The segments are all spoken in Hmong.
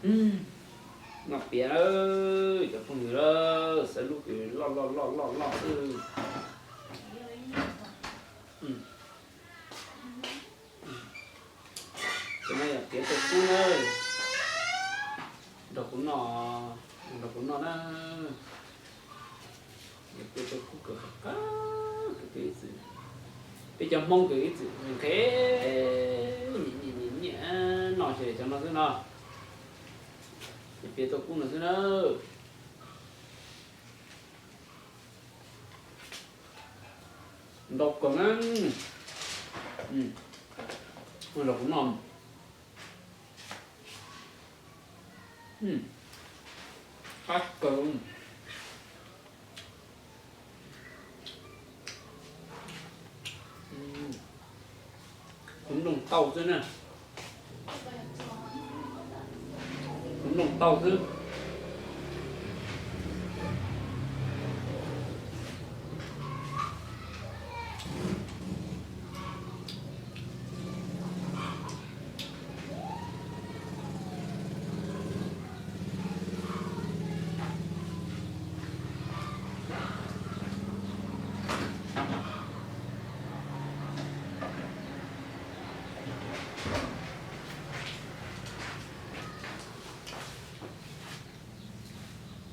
Noj piav na, cov phooj ywg, xav lub kws loj loj loj loj loj xwb. Cov no yog piav tau kub na, nrog kuv noj, nrog kuv noj na. Yog piav tau kub kawg qab kawg ib txwm, peb cov Hmoob kawg ib txwm nqhis nqhis nyiam nyiam noj ces cov no xwb no. Yog piav tau kub no xwb na. Ntau kawg na. Ua los kuv noj. Qab kawg. Kuv nplooj tauj xwb na. Kuv nplooj tauj xwb.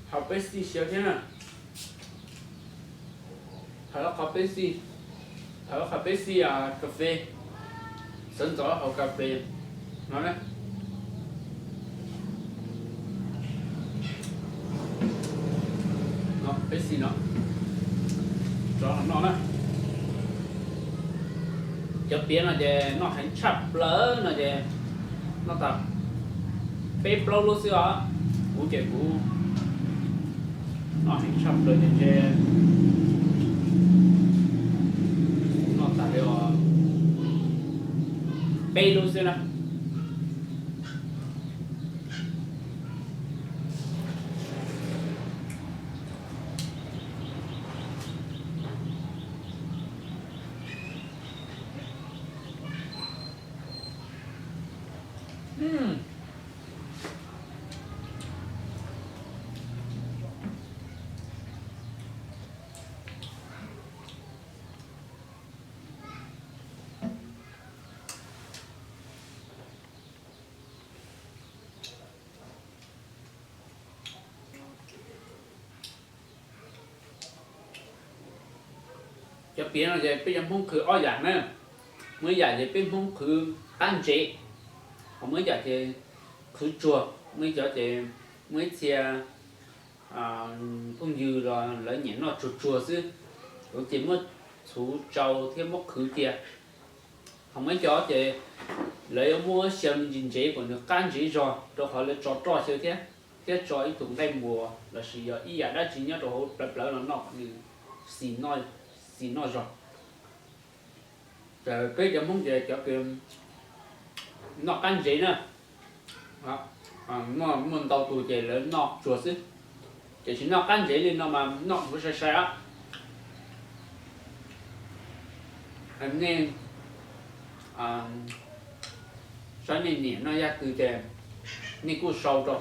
Haus peb xij siav thiab na. Haus ib qho peb xij, haus ib qho peb xij kas fes, sawv ntxov haus kas fes no na. Peb xij no, tsov no noj na. Cov piav no ces noj heev tshaj plaws no ces noj tag peb plaub lub xwb os. Kuv ces kuv noj heev tshaj plaws ces ntshe kuv noj tag li os peb lub xwb na. Cov piav no ces peb cov Hmoob qhwv ob yam na. Muaj ib yam ces peb Hmoob qhwv qab ntsev, ho muaj ib yam ces qhwv tsuag. Muaj ib cov ces muaj ib txhia phooj ywg los lawv nyiam noj tsuag tsuag xwb, kuv ces muab txhuv tsau thiab muab qhwv cia. Ho muaj ib cov ces lawv yuav muab xyaw ntsis ntsev kom nws qab ntsev zog rau qhov lawv tso roj xyaw thiab, thiab tso ib tug nqaij npuas lossis yog ib yam dab tsi nyob rau hauv plawv plawv los noj kom nws xis noj zog. Ces peb cov Hmoob ces cov kws noj qab ntsev na, muaj ntau tus ces lawv noj tsuag xwb, ces tsis noj qab ntsev li no mas noj kuv sai sai os. Nej saib nej nyiam noj yam twg ces nej kuj sau rau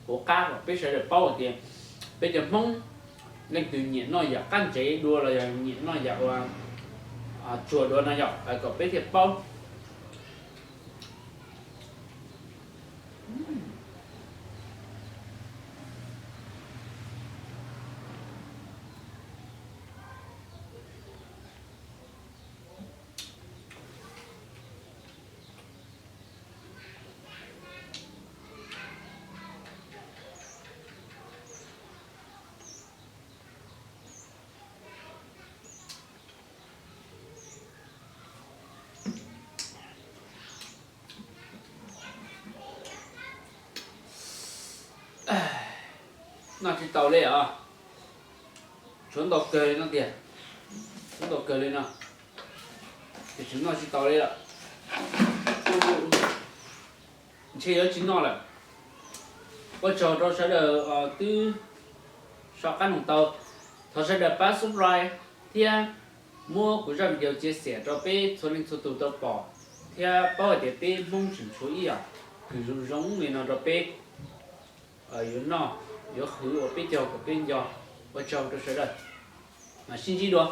hauv qab kom peb sawv daws paub hais tias peb cov Hmoob leej twg nyiam noj yam qab ntsev dua los yog nyiam noj yam ua tsuag dua no yom, kom peb thiaj paub. Noj tsis tau li os. Tshuav ntau kawg li no tiag. Tshuav ntau kawg li no, ces tsis noj tsis tau li lawm. Ntshe yuav tsis noj lawm. Ua tsaug rau sawv daws twb soj qab mloog tau. Thov sawv daws pab subscribe thiab muab kuv zaj video chia sẻ rau peb txhua leej txhua tus tau pom thiab paub hais tias peb Hmoob tseem tshuav ib yam zoo zoo li no rau peb yuav noj, yuav hwv ua peb caug kom peb nco. Ua tsaug rau sawv daws, mam sib ntsib dua.